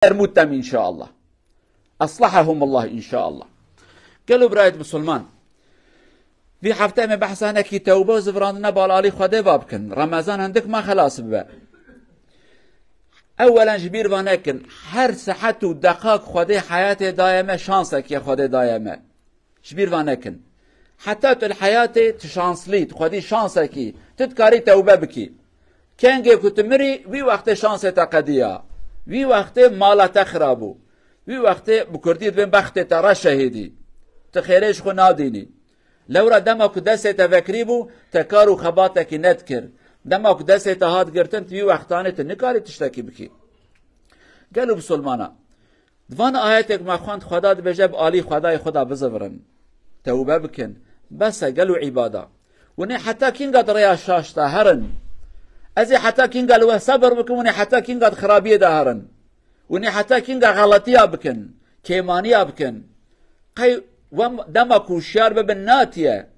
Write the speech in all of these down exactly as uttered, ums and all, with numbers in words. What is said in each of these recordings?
المتم إن شاء الله. أصلحهم الله إن شاء الله. Gelo birayet Musulman, vî hefte me behsa nekî tewbe û zivirandina bi alî Xwedê va bikin. Remezan hindik ma xelas bibe. Ewelen ji bîr va nekin, her sihet û deqak Xwedê heyatê daye me, şansekî Xwedê daye me. Ji bîr va nekin. Heta tu li heyatê tu şanslî, tu xwedî şansekî, tu dikarî tewbe bikî. Kengê ku tu mirî, wî wextê şansê te qediya. Wî wextê mala te xira bû. Wî wextê bi kurdî dibên bextê te re şehîdî. Tu xêrê ji xwe nadînî. Lewra dema ku destê te vekirî bû, te kar û xebatekî nedikir. Dema ku destê te hat girtin, tu wî wextanê tu nikarî tiştekî bikî. Gelo bisolmana, di van ayetê ku me xwend Xweda dibêje bi alî Xwedayê xwe de bizivirin. Tewbe bikin. Bes e, gelo îbada. Winê heta kînga di rêya şaş de herin? Ez ê heta kînga li we sebir bikim, winê heta kînga di xirabiyê de herin? Winê heta kînga xeletiya bikin, kêmaniya bikin? Qey wem dema ku hişyar bibin natiye.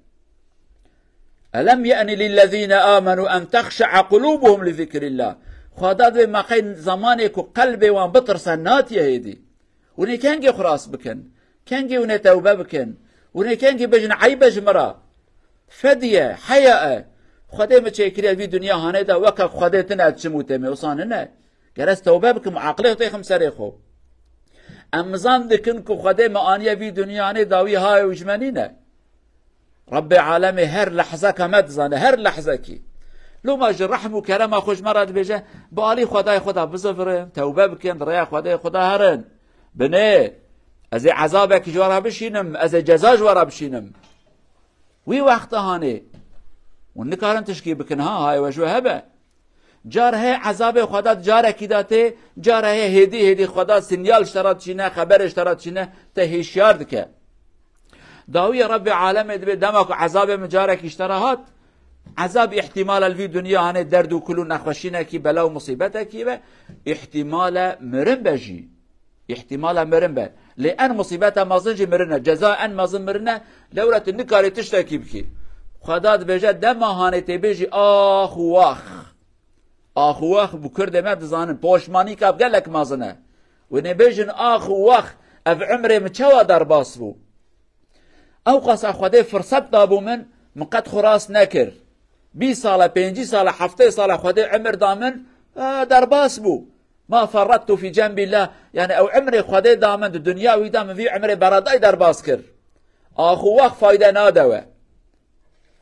ألم يأن للذين آمنوا أن تخشع قلوبهم لذكر الله. Xweda dibê me qey zemanê ku qelbê wan bitirse natiye hêdî. Winê kengê xwe rast bikin? Kengê winê tewbe bikin? Winê kengê bêjin eyb e ji min re? Fediye, heya e. Xwedê min çêkiriye vî dinya hanê de weke Xwedê tine ez çim û têmê wisa nine. Ger ez tewbe bikim, aqilê xwe têxim serê xwe. Em zan dikin ku Xwedê me aniye vî dinya hanê dawî hayê û ji me nîne. Rabbê alemê her lehzeka me dizane, her lehzekî. Loma ji rehm û kerema xwe ji me re dibêje, bi alî Xwedayê xwe de bizivirin, tewbe bikin, di rêya Xwedayê xwe de herin. Binê, ez ê ezabekî ji we re bişînim, ez ê ceza ji we re bişînim. Wî wexta hanê. Hûn nikarin tişkî bikin ha, hayê we ji we hebe. Car heye ezabê Xweda carekî de tê, car heye hêdî hêdî Xweda sinyal ji te re dişîne, xeberê ji te re dişîne, te hêşyar dike. Dawiyê Rebbê alemê dibê dema ku ezabê min carekî ji te re hat, ezab îhtimala li vî dinya hanê derd û kul û nexweşînekî, bela û musîbetekî be, îhtimala mirin be jî. Îhtimala mirin be. Lê en musîbeta mezin jî mirin e. Ceza en mezin mirin e. Lewra tu nikarî tiştekî bikî. Xweda dibêje dema hanê tê bêjî ax û wax. Ax û wax bi kurdê me dizanin. Poşmanîka gelek mezin e. Winê bêjin ax û wax. Ev umrê min çawa derbas bû? Ew qasa Xwedê firset dabû min, min qet xwe rast nekir. Bîst sala, pêncî sala, heftê sala Xwedê emir da min, e, derbas bû. Ma ferrettu fî cenbîllah, yani ew emrê Xwedê da min, di dinya wî da min vî emrê beredayî derbas kir. Axû wext fayde nade we.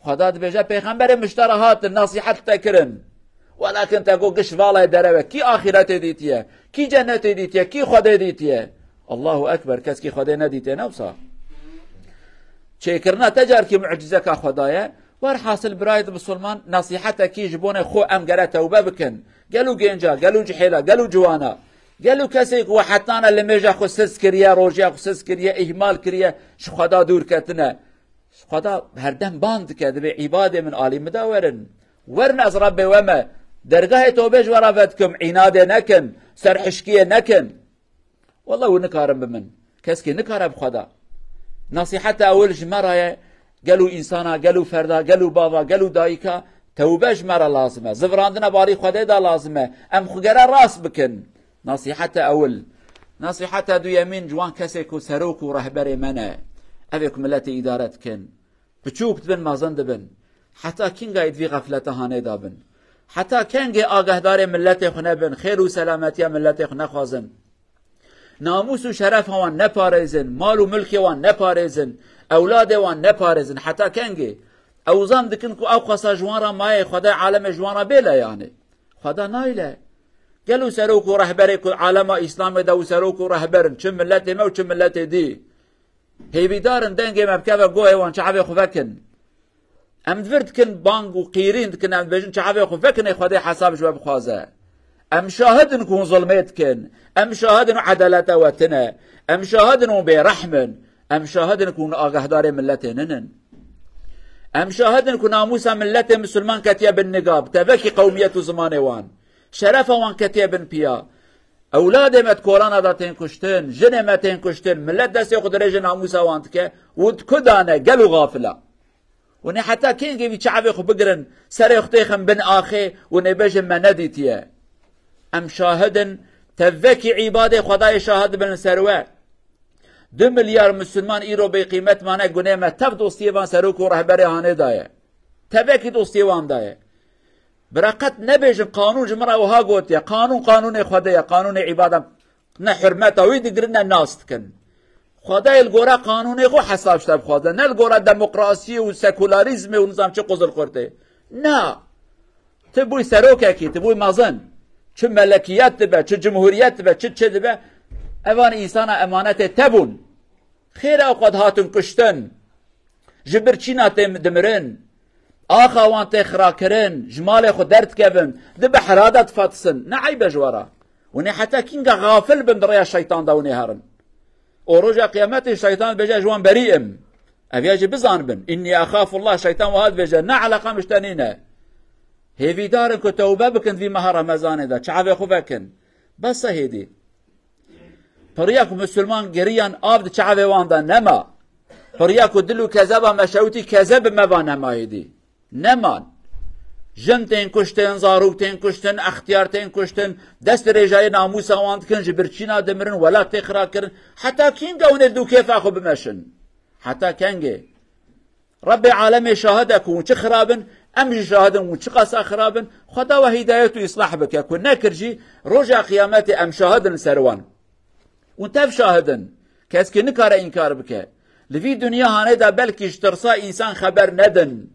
Xweda dibêje, pêxemberê min ji te re hatin, nasîhet te kirin. Welakin te got giş valayê derew e. Kî axîretê dîtiye? Kî cennetê dîtiye? Kî Xwedê dîtiye? Allahu Ekber, kes kî Xwedê nedîtiye ne wisa. Çêkirina te carkî mucîzeka Xweda ye. Werhasil birayê di misilman nasîhetekî ji bonê xwe em gere tewbe bikin. Gelo gênca, gelo cihêla, gelo ciwana. Gelo kesê ku we hetana limêja xwe siz kiriye, rojiya xwe siz kiriye, îhmal kiriye, ji Xweda dûr ketine. Xweda herdem ban dike, dibê îbadê min alî min de werin. Werin ez Rebbê we me. Dergahê tobê ji we re vedikim, înadê nekin, serhişkiyê nekin. Wela hûn nikarin bi min. Keskî nikare bi Xweda. Nasîheta ewil ji me re ye. Gelo însana, gelo ferda, gelo bava, gelo dayika tewbe ji me re lazim e. Zivirandina barî Xwedê de lazim e. Em xwe gere rast bikin. Nasîheta ewil. Nasîheta duyemîn ji wan kesê ku serok û rehberê me ne. Ev ê ku miletê îdare dikin. Piçûk dibin, mezin dibin. Heta kîngayê di vî xefleta hanê de bin? Heta kengê agahdarê miletê xwe nebin, xêr û selametiya miletê xwe nexwazin? Namûs û şerefa wan neparêzin, mal û milkê wan neparêzin, ewladê wan neparêzin. Heta kengê? Ew zan dikin ku ew qasa ji wan re maye, Xwedayê alemê ji wan re bê leyanê. Xweda nayle. Gelo serok û rehberê ku alema Îslamê de û serok û rehber in, çi miletê me û çi miletê dî. Hêvîdar in dengê me bikeve guhê wan, çavê xwe vekin. Em di vir dikin bang û qîrîn dikin, em dibêjin çavê xwe vekin, ê Xwedê hesab ji we bixwaze. Em şahid in ku hûn zilmê dikin. Em şahid in û edaleta we tune. Em şahid in hûn bêrehm in. Em şahid in ku hûn agahdarê miletê ninin. Em şahid in ku namûsa miletê misilman ketiye bin niga, bi tevekî qewmiyet û zimanê wan. Şerefa wan ketiye bin piya. Ewladê me di kolana de tên kuştin, jinê me tên kuştin, milet destê xwe dirêje namûsa wan dike û di ku dane, gelo xafila. Hûn ê heta kengê vî çavê xwe bigirin, serê xwe têxin bin axê û nêbêjin me nedîtiye? Em şahid in, Tevekî îbadê Xwedayê şahid bin li ser we. Du milyar Musulman îro bêqîmet mane gunê me tev dostiyê van serok û rehberê hanê daye. Tevekî dostiyê wan daye. Bira qet nebêjin qanûn ji min re wiha gotiye. Qanûn qanûnê Xwedê ye, qanûnê îbada. Ne hurmeta wî digirin, ne nas dikin. Xwedayê li gora qanûnê xwe hesab ji te bixwaze. Ne li gora demokrasiyê û sekularîzmê û nizam çi quzilqurtê. Na. Tu bûyî serokekî, tu bûyî mezin. Çi melekiyet dibe, çi cumhuriyet dibe, çi çi dibe. Evan însana emanetê te bûn. Xêra xwe dihatin kuştin. Ji birçîna tê dimirin. Axa wan tê xirakirin. Ji malê xwe derdikevin. Di behra de difetisin. Ne eyb e ji we re. Hûn ê heta kînga xafil bin di rêya şeytan de hûn ê herin. Û roja qiyametê şeytan dibêje ji wan berî im. Ev ya jî bizanibin. Înnî exafullah, şeytan wiha dibêje. Ne eleqa min ji te nîne. Hêvîdar in ku tewbe bikin vî meha Remezanê de. Çavê xwe vekin. Bes e hêdî. Piriya ku Musulman geriyan av di çavê wan de nema. Piriya ku dil û kezeba me şewitî kezeb bi me va nema hêdî. Neman. Jin tên kuştin, zarok tên kuştin, extiyar tên kuştin, dest dirêjayê namûsa wan dikin, ji birçîna dimirin, welat tê xira kirin. Heta kînga hûn ê li dû kêfa xwe bimeşin? Heta kengê? Rebbê alemê şahid e ku hûn çi xirab in, em jî şahid in hûn çi qasa xirab in. Xweda we hîdayet û îslah bike ku nekir jî roja qiyametê em şahid in li ser wan. Hûn tev şahid in. Keskî nikare înkar bike. Li vî dinya hanê de belkî ji tirsa însan xeber nedin.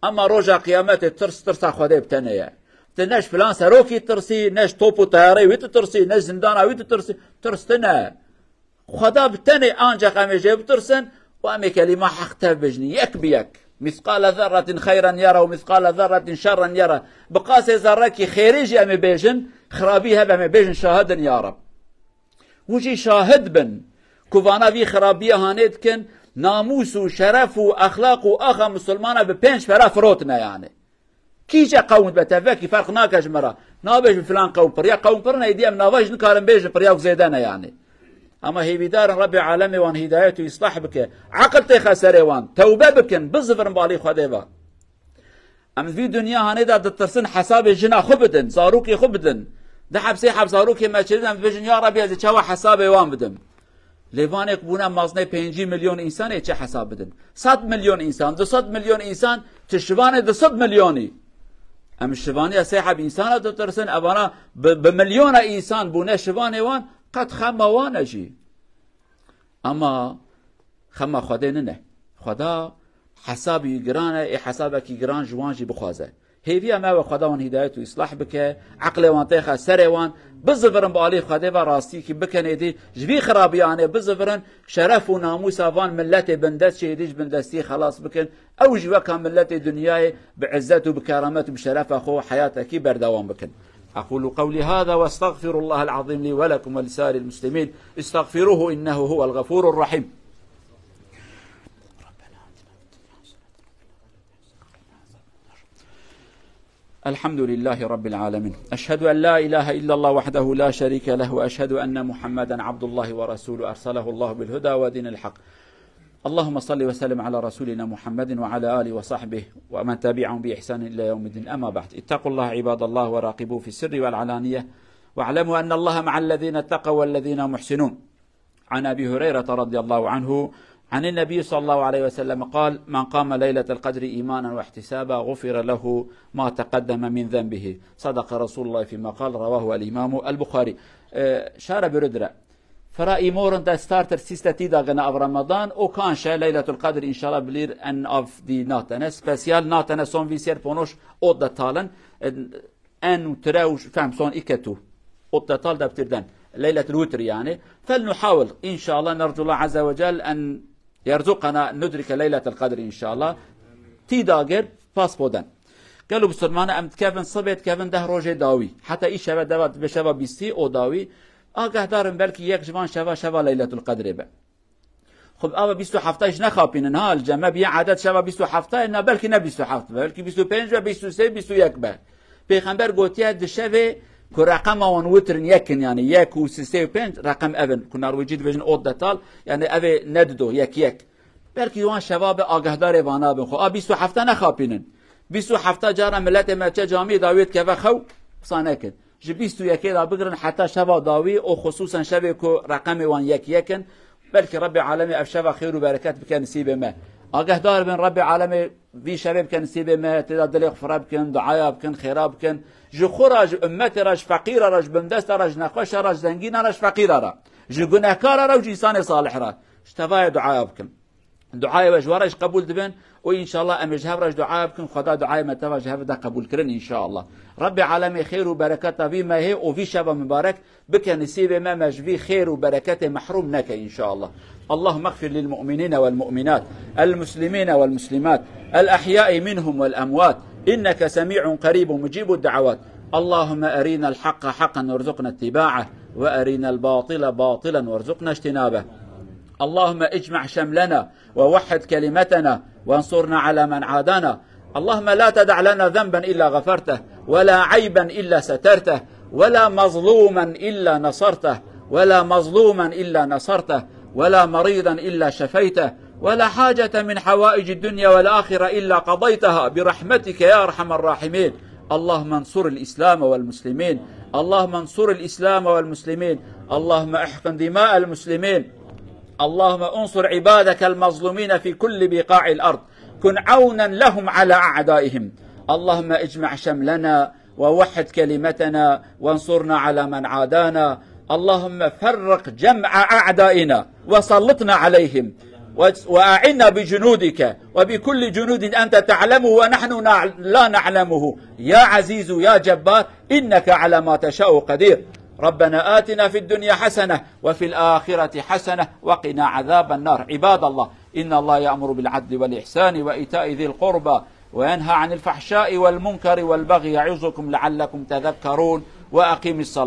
Ema roja qiyametê tirs tirsa Xwedê bi tenê ye. Tu ne ji filan serokî tirsî, ne ji top û teyarê wî tu tirsî, ne ji zindana wî tu tirsî. Tirs tune. Xweda bi tenê ancaq em ê jê bitirsin û em ê kelîma heq tev bêjin. Yek bi yek. Mîsqale zerretin xeyren yera û mîsqale zerretin şerren yera. Bi qasê zerrekî xêrê jî em ê bêjin, xirabî hebe em ê bêjin şahid in ya Reb. Hûn jî şahid bin ku vana vî xirabiya hanê dikin, namûs û şeref û exlaq û axa misilmana bi pênc pera firotine yani. Kî ce qewm dibe tevekî ferq nake ji me re. Nabêjin filan qewm pir. Ya qewm pir ne, êdî em nava jî nikarin bêjin pir ya ku zêde ne yani. Ama hêvîdar in Rebbê alemê wan hîdayet û îslah bike. Eqil têxe serê wan. Tewbe bikin, bizivirin balî Xwedê ve. Em vî dinya hanê de ditirsin hesabê jina xwe bidin, zarokê xwe bidin. Di heb sê heb zarokê me çêdin em dibêjin, ya Rebî ez ê çawa hesabê wan bidim? Lê vanê ku bûne maznê pêncî milyon însanê çi hesab bidin? Sed milyon însan, du sed milyon însan, tu şivanê du sed milyonî. Em şivaniya sê heb însana ditirsin, evana bi, bi milyona însan bûne şivanê wan, qet xema wan e jî. Ama xema Xwedê nine. Xweda hesabî giran e, ê hesabekî giran ji wan jî bixwaze. Hêviya me we Xweda wan hîdayet û îslah bike, eqlê wan têxe serê wan, bizivirin bi alî Xwedê ve rastiyekî bikin êdî, ji vî xirabiyanê bizivirin, şeref û namûsa van milletê bindest jî êdî ji bindestiyê xelas bikin, ew jî weka milletê dinyayê bi izzet û bi keramet û bi şerefa xwe heyatekî berdewam bikin. أقول قولي هذا وأستغفر الله العظيم لي ولكم ولسائر المسلمين. استغفروه إنه هو الغفور الرحيم. الحمد لله رب العالمين. أشهد أن لا إله إلا الله وحده لا شريك له، وأشهد أن محمدا عبد الله ورسوله، أرسله الله بالهدى ودين الحق. اللهم صل وسلم على رسولنا محمد وعلى آله وصحبه ومن تبعهم بإحسان إلى يوم الدين. أما بعد، اتقوا الله عباد الله وراقبوه في السر والعلانية، واعلموا أن الله مع الذين اتقوا والذين هم محسنون. عن أبي هريرة رضي الله عنه عن النبي صلى الله عليه وسلم قال: من قام ليلة القدر إيمانا واحتسابا غفر له ما تقدم من ذنبه. صدق رسول الله فيما قال. رواه الإمام البخاري. Ee, şare bürüdre. Fera îmorin de starter siste tî dagene av Ramadan, o kanşe Leyletul Qadr inşallah bilir en av di natene. Spesiyal natene son vî ser ponoş ot detalin. En û tire û fem son îketu. Ot detal deptirden. Leyletul Witr yani. Fel nuhawil. İnşallah nercullah azze ve cel en yerzuqana nudrike Leyletul Qadr inşallah. Tî dagir pas poden. Gelo bisilmane em dikevin sibê dikevin deh rojê dawî. Heta îşeve deva dibe şeva bîstî o dawî. Agahdarin belkî yek ji van şeva şeva Leyletul Qedrê be. Xub ava bîst û hefta ji nexapînin ha, li cem me biye adet şeva bîst û hefta, na belkî ne bîst û heft be, belkî bîst û pênc be, bîst û sê, bîst û yek be. Pêxember gotiye di şevê ku reqema wan witrin yekin, yani yek û sê û pênc reqem evin, ku Norwecî dibêjin ot detal, yani evê ne dido, yek yek. Belkî wan şeva be agahdarê vana bin xwe. A bîst û hefta nexapînin. Bîst û hefta cara miletê me çe camî dawiyê dikeve xew, qisa nekin. Ji bîst û yekê de bigirin heta şeva dawî û xusûsen şevê ku reqemê wan yek yek in, belkî Rebbê Alemê ev şeva xêr û bereket bike nisîbê me. Agehdar bin, Rebbê Alemê vî şevê bike nisîbê me, tê de dilê xwe fireh bikin, duaya bikin, xêra bikin. Ji xwe re, ji ummetê re, ji feqîra re, ji bindesta re, ji nexweşa re, ji zengîna re, ji feqîra re, ji gunehkara re û ji însanê salih re. Ji tevayê duaya bikin. Duayê we ji we re jî qebûl dibin û înşallah em ê ji hev re jî duaya bikin, Xweda duayê me teva ji hev de qebûl kirin înşallah. Rebbê Alemê xêr û bereketa vî mehê û vî şeva mibarek bike nisîbê me, me ji vî xêr û bereketê mehrûm neke înşallah. اللهم اغفر للمؤمنين والمؤمنات، المسلمين والمسلمات، الأحياء منهم والأموات، إنك سميع قريب مجيب الدعوات. اللهم أرنا الحق حقا وارزقنا اتباعه، وأرنا الباطل باطلا وارزقنا اجتنابه. اللهم اجمع شملنا ووحد كلمتنا وانصرنا على من عادانا. اللهم لا تدع لنا ذنبا إلا غفرته، ولا عيبا إلا سترته، ولا مظلوما إلا نصرته، ولا مظلوما إلا نصرته، ولا مريضا إلا شفيته، ولا حاجة من حوائج الدنيا والآخرة إلا قضيتها برحمتك يا أرحم الراحمين. اللهم انصر الإسلام والمسلمين. اللهم انصر الإسلام والمسلمين. اللهم احقن دماء المسلمين. اللهم انصر عبادك المظلومين في كل بقاع الأرض. كن عونا لهم على أعدائهم. اللهم اجمع شملنا ووحد كلمتنا وانصرنا على من عادانا. اللهم فرق جمع أعدائنا وسلطنا عليهم و-، وأعنا بجنودك وبكل جنود أنت تعلمه ونحن نع-، لا نعلمه. يا عزيز يا جبار، إنك على ما تشاء قدير. ربنا آتنا في الدنيا حسنة وفي الآخرة حسنة وقنا عذاب النار. عباد الله، إن الله يأمر بالعدل والإحسان وإيتاء ذي القربى وينهى عن الفحشاء والمنكر والبغي يعظكم لعلكم تذكرون. وأقم الصلاة.